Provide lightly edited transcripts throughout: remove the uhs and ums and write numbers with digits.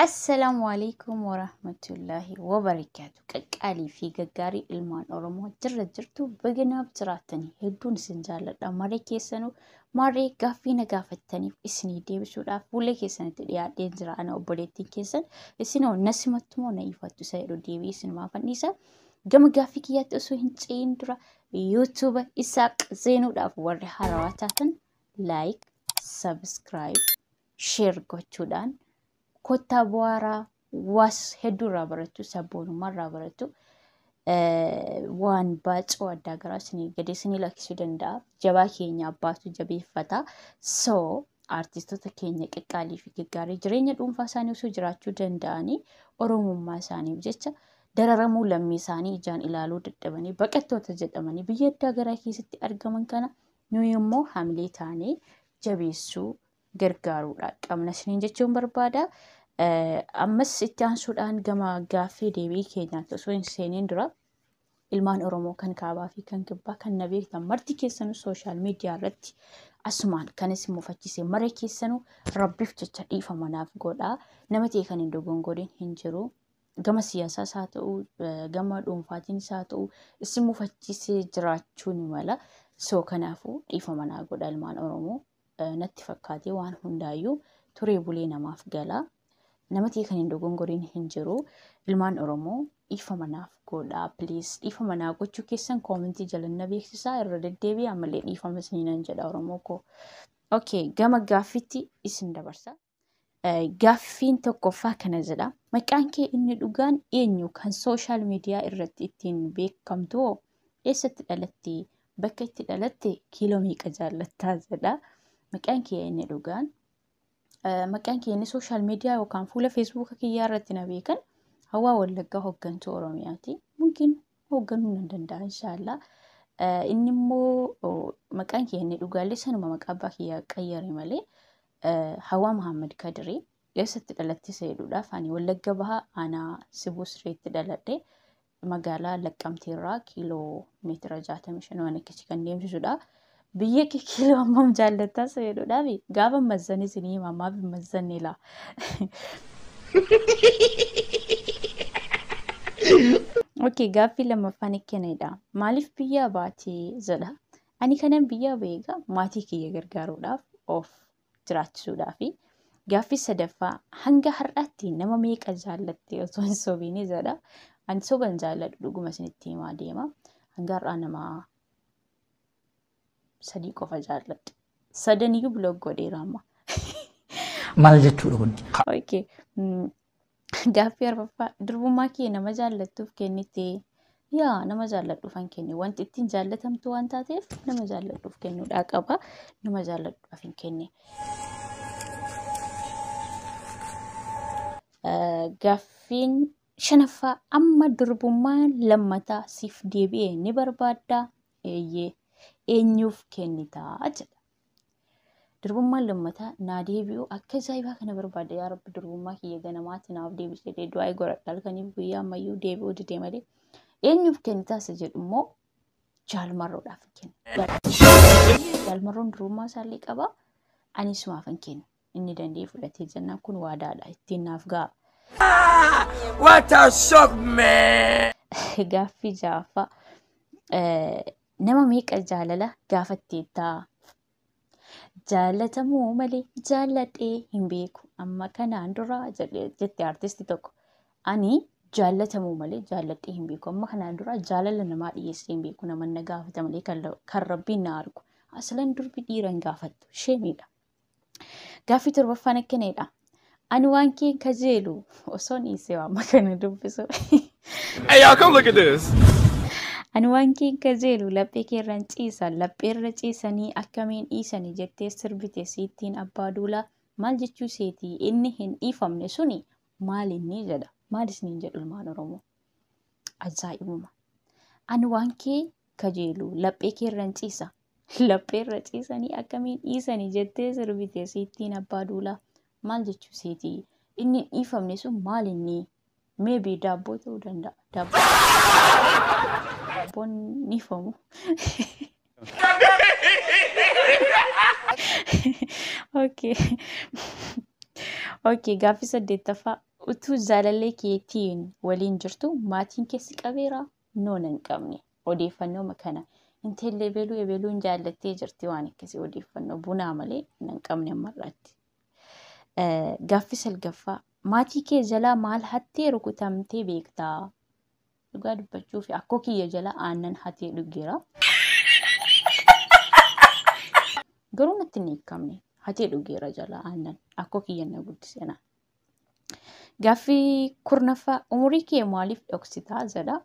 Assalaamu alaikum warahmatullaahi wabarakaatu. Qaqqaalii fi gaggaarii ilmaan Oromoo jirra jirtu, baganaaf jiraattanii, hedduun isin jaalladha. Maree keessanuu maree gaaffii na gaafattaniif isinii deebisuudhaaf fuula keessanitti dhiyaadheen jira. Ana obboleettiin keessan isinoo na simattu moo na ifattu isa jedhu deebii isinumaa fanniisa. Gama gaaffii kiyyaatti osoo hin ce'in dura, YouTube Isaaq seenuudhaaf warri haarawaa taatan like, subscribe, share gochuudhaan kottaa bu'aaraa. Waas hedduu irraa barachuu, sabboonummaa irraa barachuu, waan baacoo addaa garaa isinii gadi isinii lakkisuu danda'a. Jabaa keenya abbaatu jabeeffata. So artistoota keenya qaqqaalii fi gaggaarii jireenya dhuunfaa isaanii osoo jiraachuu danda'anii, oromummaa isaaniif jecha dararamuu lammii isaanii ijaan ilaaluu dadhabanii baqattoota jedhamanii biyya addaa garaa keessatti argaman kana nuyi immoo hamilee taanee jabeessuu gargaaruudha qabna isiniin jechuun barbaada. Ammas itti aansuudhaan gama gaaffii deebii keenyaatti osoo hin seeniin dura, ilmaan Oromoo kan kaabaa fi kan kibbaa kan na beektan marti keessanuu, social media irratti asumaan kan isin mufachiise mara keessanuu rabbiif jecha dhiifama naaf godhaa. Nama ta'e kan hin dogongoriin hin jiru. Gama siyaasaas haa ta'u, gama dhuunfaatiinis haa ta'u, isin mufachiisee jiraachuu ni mala. So kanaafuu dhiifama naa godha ilmaan Oromoo. Natti fakkaatee waan hundaayyuu turee bulee namaaf gala. Nama ta'e kan hin dogongoriin hin jiru. Ilmaan Oromoo, dhiifama naaf godhaa, please. Dhiifama naa gochuu keessan comment jala na beeksisaa. Irra deddeebi'ee ammallee dhiifama isiniinan jedha, Oromoo koo. Okay, gama gaaffiitti isin dabarsa. Gaaffiin tokkoffaa kana jedha. Maqaan kee inni dhugaan eenyu? Kan social media irratti ittiin beekamtu hoo? Eessatti dhalatte? Bakka itti dhalatte kiiloo meeqa jaallattaa jedha. Maqaan kee inni dhugaan, maqaan kee inni social media yookaan fuula Facebooka kiyyaa irratti na beekan Hawaa Wallaggaa hooggantuu Oromiyaati. Mungkin hoogganuu nan danda'a, inshaallah. Inni immoo maqaan kee inni dhugaallee sanuma, maqaa abbaa kiyyaa qayyare malee Hawaa Muhammad Kadirii. Eessatti dhalatte isa jedhuudhaaf, ani Wallagga Bahaa aanaa Sibuu Sireetti dhaladhe. Magaalaa Laqqamteerraa kiiloo meetira 65 waan akkasii kan deemsisudha. Biyya kee kiiloo hammam jaallattaa isa jedhuudhaaf, gaafa mazzanii isinii hima, maaf hin mazzanne laa. Okay, gaaffii lammaffaan akkanadha. Maaliif biyyaa baatee jedha. Ani kanan biyyaa ba'e egaa maatii kiyya gargaaruudhaaf, of jiraachisuudhaafi. Gaaffii sadaffaa, hanga har'aatti nama meeqa jaallatte osoo hin sobiini jedha. Ani soban jaalladhu, dhuguma isinitti himaa deema. Hanga har'aa nama sadii qofa jaalladhe. Sadaniyyuu block godheera amma. Maal jechuudha kun? Okay. Gaaffii arfaffaa, durbummaa kee nama jaallattuuf kennite? Yaa, nama jaalladhuufan kenne. Wanti ittiin jaallatamtu waan taateef nama jaalladhuuf kennuudhaa qaba. Nama jaalladhuudhaaf hin kenne. Gaaffiin shanaffaa, amma durbummaan lammataa siif deebi'e ni barbaaddaa? Eeyyee. Eenyuuf kennitaa jedha. Durbummaan lammataa naa deebi'u akka ajaa'ibaa kana barbaada. Yaa Rabbi, durbummaa kiyya ganamaatti naaf deebisee jedhee du'aa godhadha halkaniif guyyaa, ammayyuu deebi'uu didee malee. Eenyuuf kennitaa isa jedhu immoo Jaalmarroodhaaf kenna. Jaalmarroon durbummaa isaallee qaba. Ani isumaaf hin kennu. Inni danda'ee fudhatee jennaan kun waadaadha. Ittiin naaf ga'a. What a shock, man! Gaaffii ja'affaa, nama meeqa jaalala gaafatteettaa? Jaalatamuu malee jaalladhee hin beeku amma kanaan dura jette artistii tokko. Ani jaallatamuu malee jaalladhee hin beeku. Amma kanaan dura jaalala namaa dhiyeessee hin beeku. Nama na gaafata malee, kan rabbiin na argu. Aslan durbi dhiira hin gaafattu. Sheemiidha. Gaaffii torbaffaan akkanadha. Ani waan kee kajeelu osoo dhiisee waan kana dubbisu. Hey, y'all, come look at this. Ani waan kee kajeelu laphee keerraan ciisa, lapheerra ciisanii akkamiin dhiisanii jettee sirbite siittiin abbaa duulaa, maal jechuu seetii? Inni hin dhiifamne suni maal inni jedha. Maal isiniin jedhu ilmaan Oromoo? Ajaa'ibuma. Ani waan kee kajeelu laphee keerraan ciisa, lapheerra ciisanii akkamiin dhiisanii jettee sirbite siittiin abbaa duulaa, maal jechuu seetii? Inni hin dhiifamne sun maal inni? Maybe daabboo ta'uu danda'a. Daabboon ni fomu. Okay. Okay, gaaffii saddeettaffaa. Utuu jaalallee keetiin waliin jirtu maatiin keessi qabeeraa? No, nan qabne. Odeeffannoo kana intalli ebeluu ebeluun jaallattee jirti waan akkasii odeeffannoo bunaa malee nan qabne ammarraatti. Gaaffii salgaffaa. Maatii kee jalaa maal hattee rukutamtee beektaa? Dhugaa dubbachuu fi akkoo kiyya jalaa aannan hatee dhugeera. Garuu natti hin hiikamne. Hatee dhugeera jalaa aannan. Akkoo kiyya na guddise naan. Gaaffii kurnaffaa. Umurii kee maaliif dhoksitaa jedha.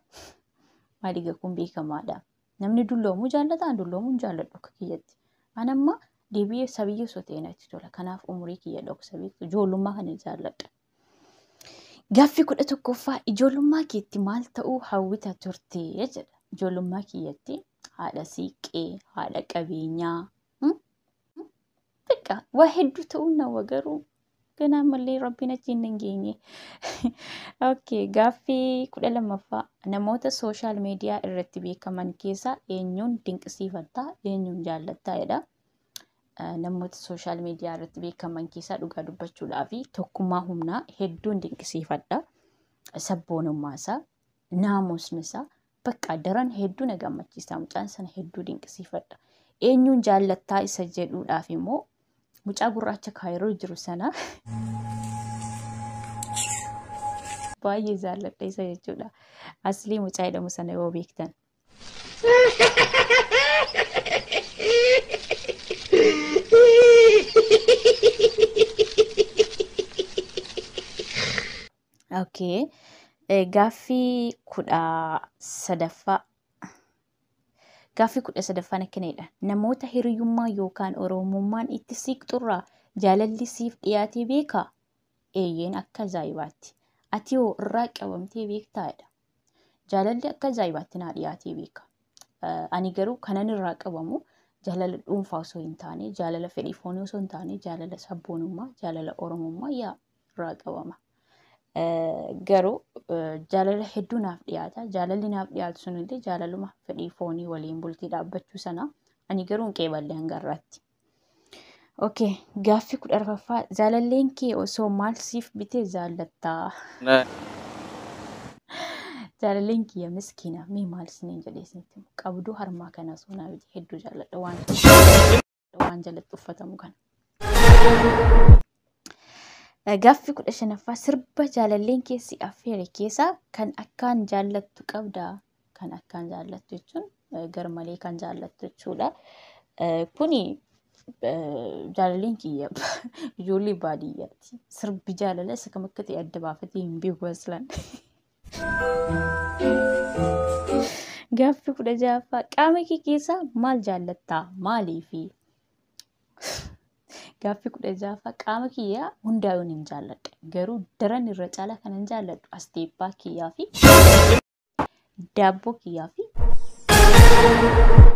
Maaliif kun beekamaadha. Namni dulloomuu jaallataa? Dulloomuu hin jaalladhu akka kiyyatti. Ani amma deebi'ee sabiyyee osoo ta'e natti tola. Kanaaf umurii kiyya dhoksa beektu. Ijoollummaa kana jaalladha. Gaaffii 11ffaa. Ijoollummaa keetti maal ta'uu hawwita turte jedha. Ijoollummaa kiyyatti haadha siiqqee, haadha qabeenyaa. Xiqqaa waa hedduu ta'uu nawa garuu ganaa mallee rabbiin achiin hin geenye. Okay, gaaffii 12ffaa. Namoota sooshaal miidiyaa irratti beekaman keessaa eenyuun dinqisiifattaa, eenyuun jaallattaa jedha. Namoota sooshaal miidiyaa irratti beekaman keessaa dhugaa dubbachuudhaa fi tokkummaa humnaa hedduun dinqisiifadha. Sabboonummaa isaa, naamusni isaa bakka daran hedduu na gammachiisa. Mucaan sana hedduu dinqisiifadha. Eenyuun jaallattaa isa jedhuudhaaf immoo mucaa gurraacha kaayiroo jiru sana baay'ee jaalladha isa jechuudha. Aslii mucaa jedhamu sana yoo beektan. Okay. Gaaffii 13ffaa. Gaaffii 13ffaan akkanadha. Namoota hiriyummaa yookaan oromummaan itti siqxurraa jaalalli siif dhiyaatee beekaa? Eeyyeen akka ajaa'ibaatti. Ati hoo irraa qabamtee beektaadha. Jaalalli akka ajaa'ibaatti naa dhiyaatee beeka. Ani garuu kanan irraa qabamu jaalala dhuunfaa osoo hin taane, jaalala fedhii foonii osoo hin taane, jaalala sabboonummaa, jaalala oromummaa yaa irraa qabama. Garuu jaalala hedduu naaf dhiyaata. Jaalalli naaf dhiyaatu sunillee jaalaluma fedhii foonii waliin bultii dhaabbachuu sana ani garuu hin qeeballe hanga irraatti. Okay, gaaffii 14ffaa. Jaalalleen kee osoo maal siif bitee jaallattaa? Jaalalleen kiyya miskiina mee maal isiniin jedhee isinitti himu? Qabduu harmaa kana osoo naa bitee hedduu jaalladha waan jalatti uffatamu kana. Gaaffii 15ffaa. Sirba jaalalleen kee si affeere keessaa kan akkaan jaallattu qabdaa? Kan akkaan jaallattu jechuun garmalee kan jaallattu jechuudha. Kuni jaalalleen kiyya ijoollee baadiyyaati. Sirbi jaalala isa kam akka ta'e adda baafatee hin beeku aslan. Gaaffii 16ffaa. Qaama kee keessaa maal jaallattaa? Maaliifi? Gaaffii 16ffaa. Qaama kiyyaa hundaa'uun hin jaalladha. Garuu daran irra caalaa kan hin jaalladhu asteeppaa kiyyaa fi daabboo kiyyaa fi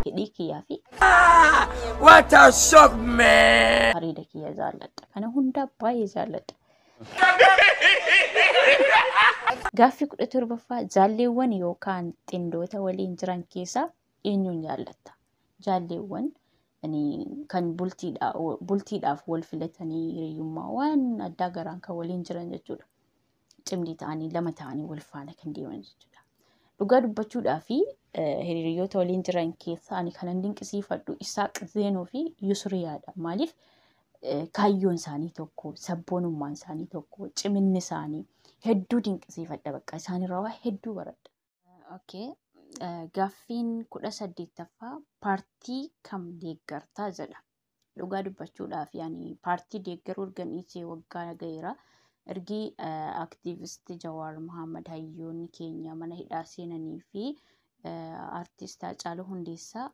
hidhii kiyyaa fi What a shock, man! Hariida kiyya jaalladha. Kana hundaa baay'ee jaalladha. Gaaffii 17ffaa. Jaalleewwan yookaan xindoota waliin jiran keessaa eenyuun jaallatta? Jaalleewwan kan bultiidhaaf wal filatanii hiriyyummaa waan addaa garaan kan waliin jiran jechuudha. Cimdii ta'anii lama ta'anii wal faana kan deeman jechuudha. Dhugaa dubbachuudhaa fi hiriyoota waliin jiran keessaa ani kanan dinqisiifadhu Isaaq Zeenoo fi Yusriyaadha. Maaliif kaayyoon isaanii tokko, sabboonummaan isaanii tokko, ciminni isaanii hedduu dinqisiifadha bakka isaanirraa waa hedduu baradha. Okay. Gaaffiin 18ffaa paartii kam deeggartaa jedha. Dhugaa dubbachuudhaaf yaani paartii deeggaruu erga dhiisee waggaa ga'eera. Ergi aktiivistii Jawaar Mohaammed hayyoonni keenya mana hidhaa seenanii fi aartist Haacaaluu Hundeessaa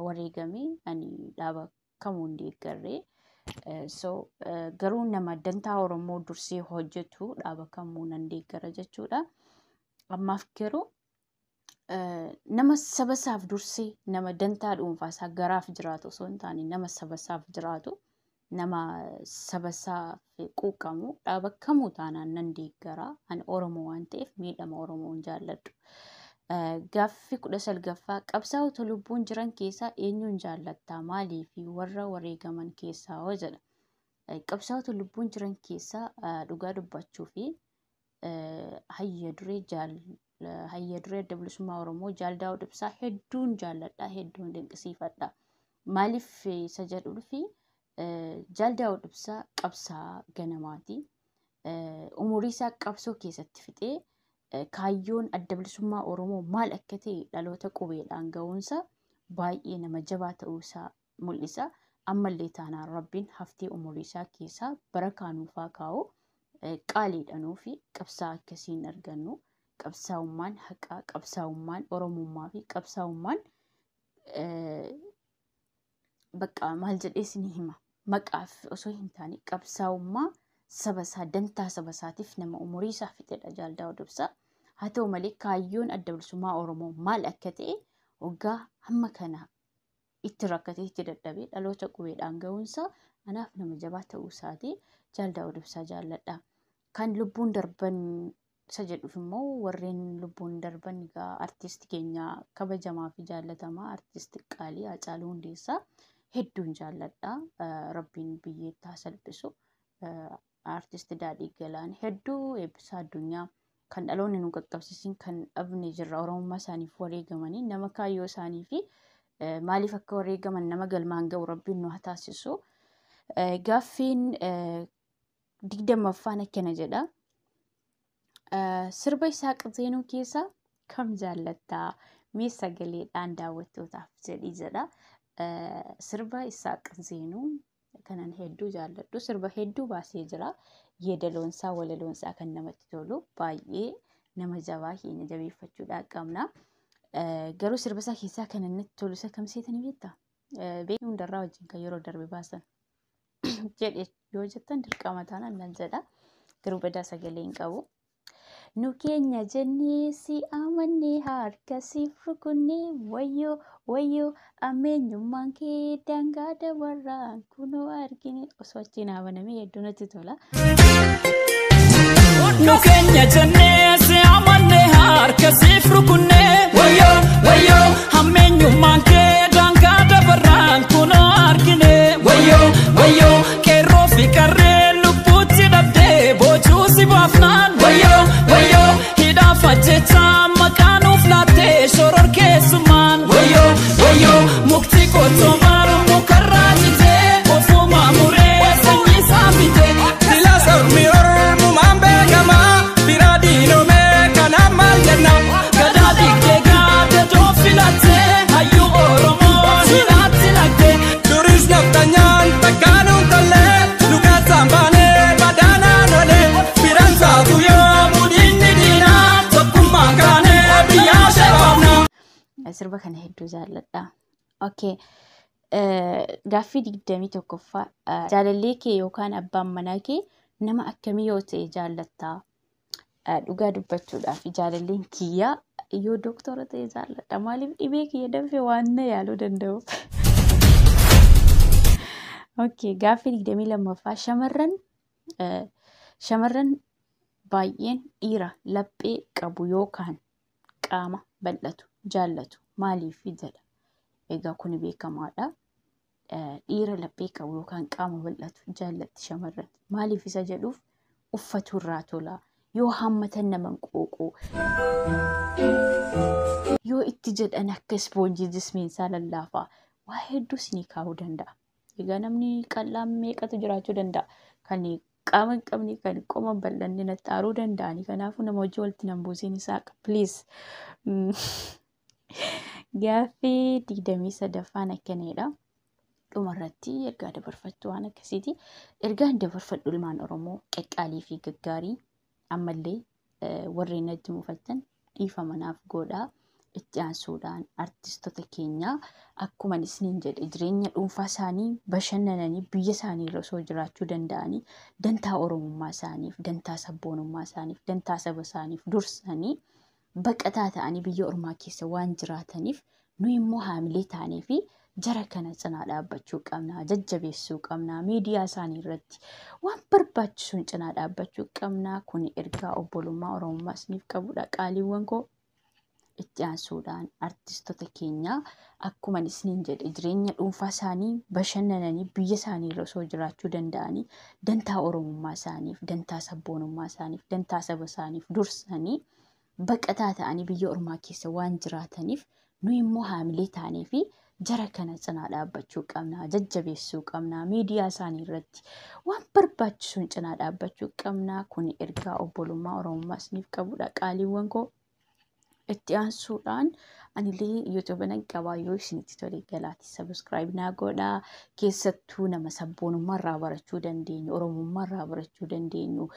wareegamee ani dhaaba kamuu hin deeggarree. So garuu nama dantaa Oromoo dursee hojjetu dhaaba kamuu nan deeggara jechuudha. Ammaaf garuu nama saba isaaf dursee nama dantaa dhuunfaa isaa garaaf jiraatu osoo hin taane nama saba isaaf jiraatu Nama saba isaaf quuqamu dhaaba kamuu taanaan nan deeggara. Ani Oromoo waan ta'eef miidhama Oromoo hin jaalladhu. Gaaffii 19ffaa, qabsaa'ota lubbuun jiran keessaa eenyuun jaallattaa, maalii fi warra wareegaman keessaa hoo jedha. Qabsaa'ota lubbuun jiran keessaa dhugaa dubbachuu fi hayya duree jaal hayya duree Adda Bilisummaa Oromoo Jaal Daawud Ibsaa hedduun jaalladha, hedduun dinqisiifadha. Maaliif isa jedhuu fi Jaal Daawud Ibsaa qabsaa ganamaati. Umurii isaa qabsoo keessatti fixee kaayyoon Adda Bilisummaa Oromoo maal akka ta'e dhaloota qubeedhaan ga'uunsa baay'ee nama jabaa ta'uu isaa mul'isa. Ammallee taanaan Rabbiin haftee umurii isaa keessaa barakaa nuufaa kaa'u, qaaliidha fi qabsaa akkasiin argannu. Qabsaa'ummaan haqaa, qabsaa'ummaan Oromummaa fi qabsaa'ummaan bakka maal jedhee isinii hima. Maqaaf osoo hin taane qabsaa'ummaa saba isaa, dantaa saba isaatiif nama umurii isaa fixedha Jaal Daawud Ibsaa. Haa ta'u malee kaayyoon Adda Bilisummaa Oromoo maal akka ta'e waggaa hamma kana itti rakkatee itti dadhabee dhaloota qubeedhaan ga'uunsaa anaaf nama jabaa ta'uu isaati. Jaal Daawud Ibsaa jaalladha. Kan lubbuun darban isa jedhuuf immoo warreen lubbuun darban egaa artisti keenya kabajamaa fi jaallatamaa artisti qaalii Haacaaluu Hundeessaa hedduun jaalladha. Rabbiin biyyeetti haa salphisu. Artisti Daadhii Galaan hedduu, Eebbisaa Addunyaa, kan dhaloonni nu qaqqabsiisin kan dhabne jirra. Oromummaa isaaniif wareegamanii nama kaayyoo isaanii fi maaliif akka wareegaman nama galmaan ga'u Rabbiin nu haa taasisu. Gaaffiin 20ffaan akkana jedha. Sirba Isaaq Zeenuu keessaa kam jaallattaa? Mee sagaleedhaan daawwattootaaf jedhii jedha. Sirba Isaaq Zeenuu kanan hedduu jaalladhu, sirba hedduu baasee jira. Yeedaloonsaa, walaloonsaa kan namatti tolu, baay'ee nama jabaa keenya jabeeffachuudhaa qabna. Garuu sirba isaa keessaa kan natti tolu isa kam seetanii beektaa? Beekni hundarraa wajjin kan yeroo darbe baasan jedhe yoo jettan dirqama taanaan nan jedha. Garuu badaa sagalee hin qabu. Nu keenya jennee si amannee harka siif rukunnee, wayyoo wayyoo, ammeenyummaan kee daangaa dabarraan kunoo argine, osoo achiin habanamee hedduu natti tola. Nu keenya jennee si amannee harka siif rukunnee, wayyoo wayyoo, hammeenyummaan kee daangaa dabarraan kunoo argine, wayyoo wayyoo, qeerroo fi qarree lubbuutti dhabdee boocuu si baafnaan, wayyoo wayyoo, hidhaaf ajjechaa maqaa nuuf laattee shoror keessummaan, wayyoo wayyoo, mukti qottoo mukarraa citee ofuma muree sanyii isaa fite. Sila sormi ormumaan beekamaa bira diinomee kanaaf maal jenna? Gadaa diigdee gaadadoo filattee hayyuu Oromoo hidhaatti lagdee. Duris naftanyaan takkaanuun tollee nu keessaan baanee badaanaan olee biraan saatu yoo mudinni diinaa tokkummaan kaanee biyyaa sheefaafna. Sirba kana hedduu jaalladha. Okay. Gaaffii 21ffaa, jaalallee kee yookaan abbaan manaa kee nama akkamii yoo ta'e jaallattaa? Dhugaa dubbachuudhaaf jaalalleen kiyyaa yoo dooktora ta'e jaalladha. Maaliif? Dhibee kiyya dafee waan na yaaluu danda'uuf. Okay, gaaffii 22ffaa, shamarran baay'een dhiira laphee qabu yookaan qaama bal'atu jaallatu, maaliif jedha. Egaa kun beekamaadha. Dhiira laphee qabu yookaan qaama bal'atu jaallatti shamarran. Maaliif isa jedhuuf uffatu irraa tola. Yoo hammatan nama hin quuqu. Yoo itti jedhan akka ispoonjii jismiinsaa lallaafaa. Waa hedduu isinii kaa'uu danda'a. Egaa namni qal'aan meeqatu jiraachuu danda'a? Kan qaama hin qabne, kan qoma hin bal'anne natti aaruu danda'ani. Kanaafuu nama hojii walitti nan buusin Isaaq, please. Gaaffii 23ffaan akkanidha. Dhumarratti ergaa dabarfattu waan akkasiiti. Ergaan dabarfadhu, ilmaan Oromoo qaqqaalii fi gaggaarii, ammallee warreen natti mufattan dhiifama naaf godhaa. Itti aansuudhaan artistoota keenyaa akkuma isiniin jedhe jireenya dhuunfaa isaanii bashannananii biyya isaanii irra osoo jiraachuu danda'anii dantaa Oromummaa isaaniif, dantaa sabboonummaa isaaniif, dantaa saba isaaniif dursanii baqataa ta'anii biyya ormaa keessa waan jiraataniif nu immoo haamilee taanee fi Jara kana cinaa dhaabbachuu qabna, jajjabeessuu qabna, miidiyaa isaanii irratti waan barbaachisuun cinaa dhaabbachuu qabna. Kun ergaa obbolummaa Oromummaa isiniif qabudha qaaliiwwan koo. Itti aansuudhaan artistoota keenya akkuma isiniin jedhe jireenya dhuunfaa isaanii bashannananii biyya isaanii irra osoo jiraachuu danda'anii dantaa Oromummaa isaaniif, dantaa sabboonummaa isaaniif, dantaa saba isaaniif dursanii baqataa ta'anii biyya ormaa keessa waan jiraataniif nuyi immoo haamilee taanee fi jara kana cinaa dhaabbachuu qabna, jajjabeessuu qabna, miidiyaa isaanii irratti waan barbaachisuun cinaa dhaabbachuu qabna. Kun ergaa obbolummaa Oromummaa isiniif qabudha qaaliiwwan koo. Itti aansuudhaan anillee yuutuuba nan qabaa yoo isinitti tole galaati sabiskiraayib naa godhaa. Keessattuu nama sabboonummaa irraa barachuu dandeenyu, Oromummaa irraa barachuu dandeenyu,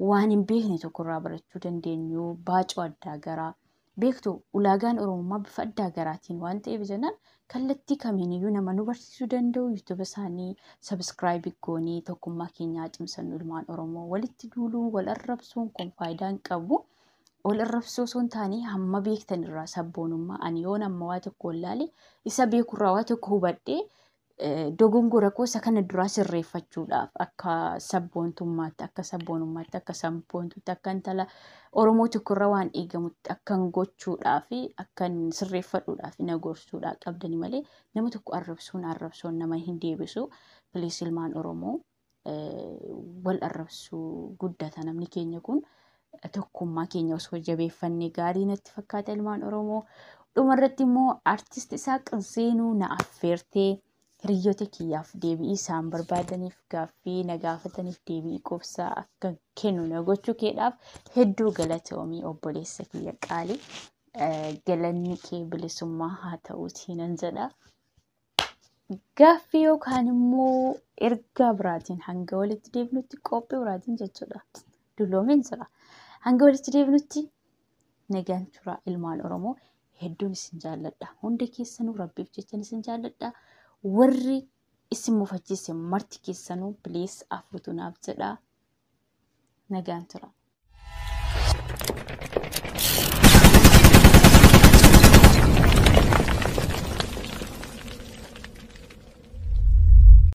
waan hin beekne tokko irraa barachuu dandeenyu, baacoo addaa garaa. Beektu ulaagaan Oromummaa bifa addaa garaatiin waan ta'eef jennaan kallattii kamiiniyyuu nama nu barsiisuu danda'u yuutuuba isaanii sabiskiraayib goonee tokkummaa keenyaa cimsannu ilmaan Oromoo walitti duuluun wal arrabsuun kun faayidaa hin qabu. Wal arrabsuu osoo hin taane hamma beektan irraa sabboonummaa ani yoon amma waa tokko wallaale isa beekurraa waa tokko hubadhee dogongora koo isa kana duraa sirreeffachuudhaaf akka sabboontummaatti akka sabboonummaatti akka sabboontutti akka intala Oromoo tokkorra waan eegamutti akkan gochuudhaaf akkan sirreeffadhuudhaaf na gorsuudhaa qabdani malee nama tokko arrabsuun arrabsoon nama hin deebisu. Piliis ilmaan Oromoo wal arrabsuu guddata namni keenya kun. Tokkummaa keenya osoo jabeeffannee gaarii natti fakkaata ilmaan Oromoo. Dhumarratti immoo artist Isaaq Zeenuu na affeertee hiriyoota kiyyaaf deebii isaan barbaadaniif gaaffii na gaafataniif deebii qubsaa akka kennu na gochuu keedhaaf hedduu galatoomii obboleessa kiyya qaali. Galanni kee bilisummaa haa ta'uutii nan jedha. Gaaffii yookaan immoo ergaa biraatiin hanga walitti deebinutti qophii biraatiin jechuudha. Dulloomeen jira. Hanga walitti deebinutti nagaan turaa ilmaan Oromoo hedduun isin jaalladha. Hunda keessanuu rabbiif jechan isin jaalladha. Warri isin mufachiise marti keessanuu bilees afuutu naaf jedha. Nagaan turaa.